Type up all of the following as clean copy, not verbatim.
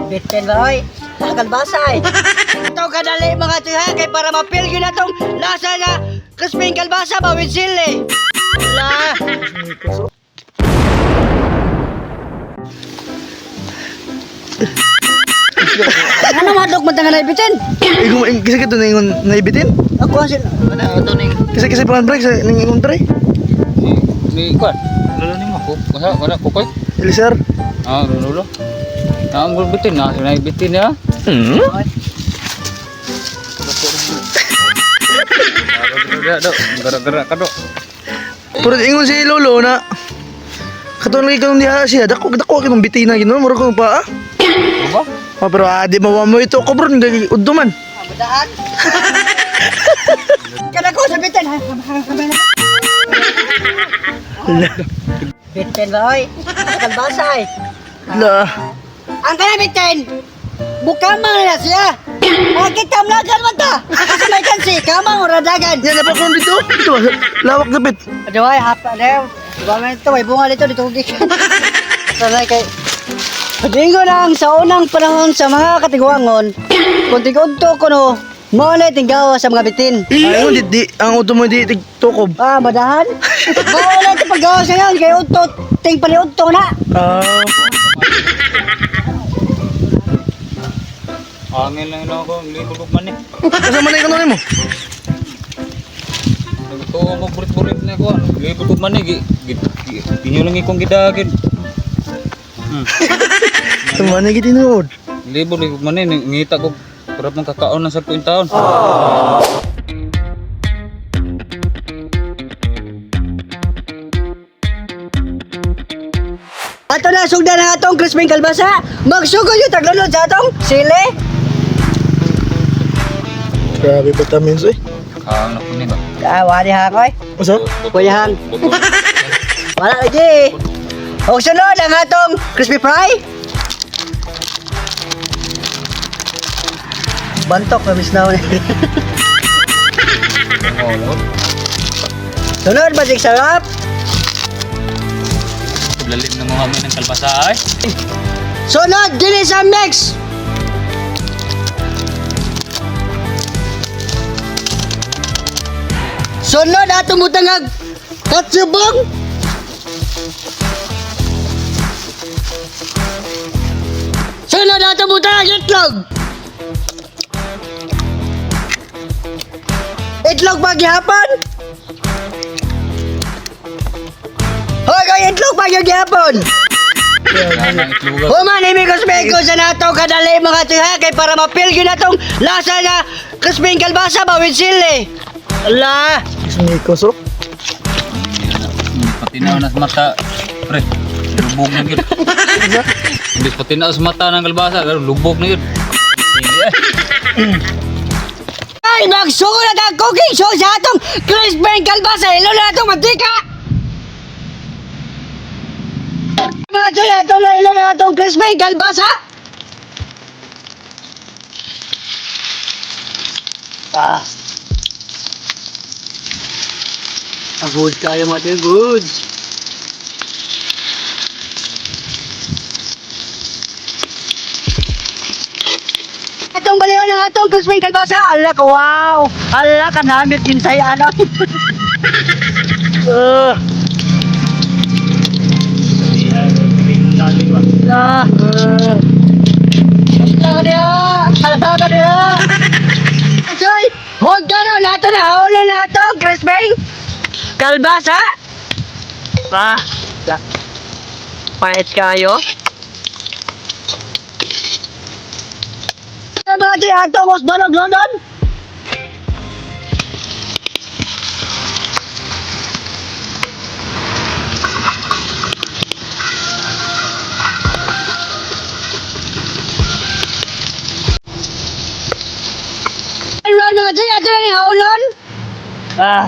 Bitin ba oy? Ah, kalbasa eh. Ito kadali mga tiha kay para mapil yun na tong lasa na crispy kalbasa ba with sili. Wala. Ano madok man tanga naibitin? Ikaw, kasi ka ito naingon naibitin? Ako ang sin... Ano ito ning Kasi kasi pangan pre, kasi ningon pre. ni kwan. Lolo nimo ko. Wala wala kukoy. Elisar. Ah, lolo. Ah, ang bitin na, sinay bitin ya. Hmm? Gerak gerak ka do. Pero ingon si Lolo na katong lagi kanong diha siya, dako dako kanong bitina gino, mura kong paa. Ba? Oh, pero ah, di mawa mo ito ko bro, gagi udto man. Madaan. Kada ko sa bitin. La, Bitin ba oy? Kalbasa eh. la. Ang kana bitin. Bukamang na siya. Bakit kamlagan man ta? Kasi may kansi, kamang ora dagan. Yan na pa kung dito. Dito ba? Lawak dapit. Ano ay hapa na. Diba man ito, may bunga dito dito gikan. Sanay kay Padingo lang sa unang panahon sa mga katiguangon, kung tigudto ko no, mao na tinggawa sa mga bitin. Ay, di, di, ang udto mo di tigtukob. Ah, madahan? Mao na ito paggawa sa ngayon, kay udto, ting paliudto na. Ah, Angin lang ino ko, libog man ni. kasama na ikaw mo. Nagtuo mo burit-burit na ko. Libog man ni gi. Inyo lang ikong gidagin. Tama na gitinuod. Libog libog man ni ngita ko kurap mong kakaon na sa tuwing taon. Ato na, sugdan na atong crispy kalbasa. Magsugod yung taglunod sa atong sili. Grabe vitamins eh. Kaon na ko ni ba. Ah, wali ha koy. Usa? Kuyahan. Wala lagi. Og sunod ang atong crispy fry. Bantok na miss na. Oh, lord. Sunod magic sarap. Lalim na mo kami ng kalbasa ay. Sunod dili sa mix. Sunod atong butangag katsubong. Sunod atong butangag itlog. Itlog paghihapon. Hoy, kay itlog paghihapon. Ang itlogan. Human imigos mego sa nato kadali mga tiha kay para mapil gyud natong lasa na crispy kalbasa ba with sili. Ala, Ismikos oh. Patinaw na sa mata. Pre, lubog na yun. Imbis patinaw sa mata ng kalbasa, pero lubog na yun. Sige eh. Ay magsulat ang cooking show sa atong crispy kalbasa ilo na atong mantika. Mga tiha ato na ilo na atong crispy kalbasa. Ah. Ang good kayo mga tiha, good. Atong baliw ng atong crispy kalbasa. Ala ka, wow! Ala ka, namit kinsay ano. Ah. Ala ka niya! Ala ka niya! Soy, huwag ka na! Lato na! Ulo na atong crispy kalbasa! Pa! Pahit kayo? Mga tiyo, atong Osborne London! Run mga tiyo, ato na yung ulon! Ah!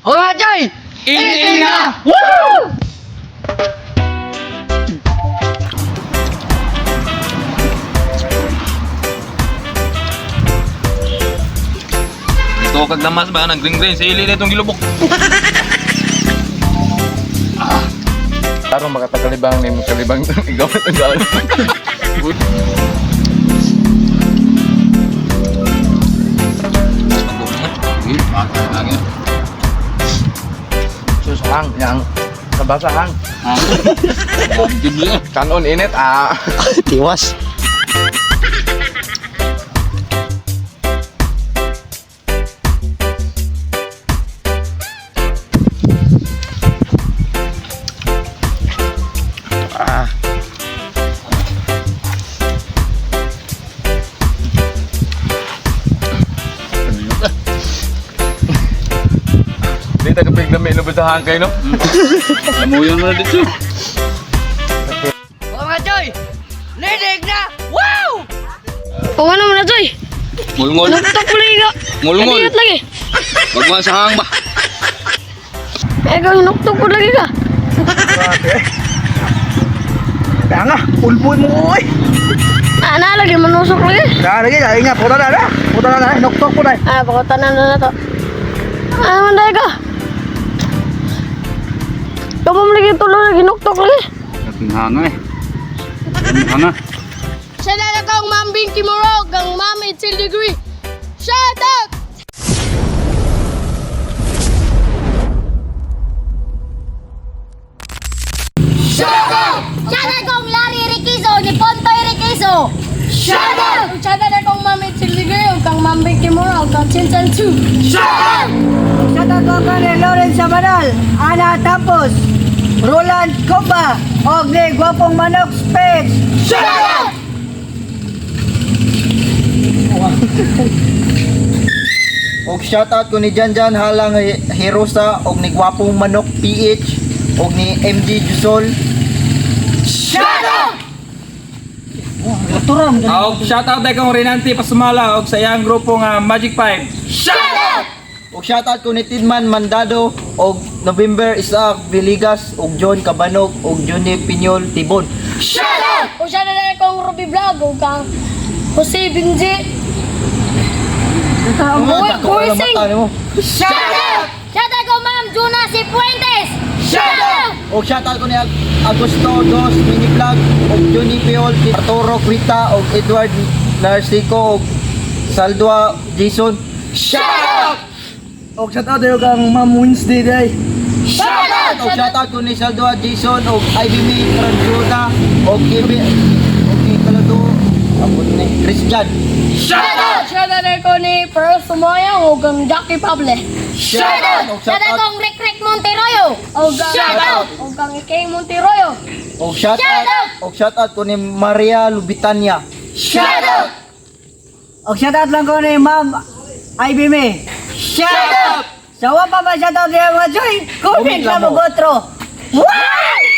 Hoy, Joy! Ini na! Woo! Ito kag damas ba nang green green sili na itong gilubok. Tarong makatakalibang ni kalibang ikaw ang gawin. Sus hang yang kabasa hang. Kanon init ah. Tiwas. Ah. Di ta kapig na may inubasahan kayo no. Lamuyan mo na dito. Oh mga Joy! Lidig na! Wow! O ano mo na, Joy? Ngulngol. Nagtok mo lagi ka. Ngulngol. Kadiyot lagi. Magwa sa hang ba? Eh, ikaw hinuktok ko lagi ka. Kaya nga, ulbuin mo oy. Ah, na lagi, manusok lagi. Kaya lagi, ay nga, puta na na. Puta na na, inoktok po na. Ah, baka tanan na na to. Ah, man dahil ka. Ikaw mo lagi tulo lagi, hinuktok lagi. Ating hanga eh. Ating hanga. Siya na kang Ma'am Binky Morog, ang Ma'am Itzel Degree. Shout out! Shout out kong Larry Riquizo ni Pontoy Riquizo. Shout out! Shout out akong Ma'am Itzel Degree, ug kang Ma'am Binky Morog, kang Chinsan Chu. Shout out ko kani Lawrence Sabanal, Ana Tapos, Roland Comba, og ni Gwapong Manok Specs. Og shoutout ko ni Janjan Halang Herosa og ni Gwapong Manok PH og ni MG Jusol. Og shoutout dahil kong Renante Pasumala og sa iyang grupo nga Magic 5. Og shoutout ko ni Tidman Mandado og November Isaac Villegas og John Cabanog og Johnny Piñol Tibon. O shout out akong Ruby Vlog, ug kang Jose Binji. Kuising! Shout out! Shout out kong Ma'am Juna Cifuentes. Shout out! Og shoutout ko ni Agusto Dos Mini Vlog og Johnny Piol Arturo Quita og Edward Narcico og Saldua Jason. Og shout out dayo kang Ma'am Wednesday day. Shout out! Og shoutout ko ni Saldua Jason og Ivy May Transuda og Kimi og kay Kalado abot ni Christian. Shout out! Shout out ako ni Pearl Sumaya ug kang Jackie Pable. Shout out! Og Shout shout out out kong Rick Rick Monteroyo. Og kang Shout out! Og kang Ikay Monteroyo. og shout Shout out out! og shout out ko ni Maria Lubitania. Shout out! Og shout out lang ko ni Ma'am Ivy May. Shout out! Sa wa pa ba shout out niya mga Joy? Comment Comment lang lang mo mo. gotro. Wow!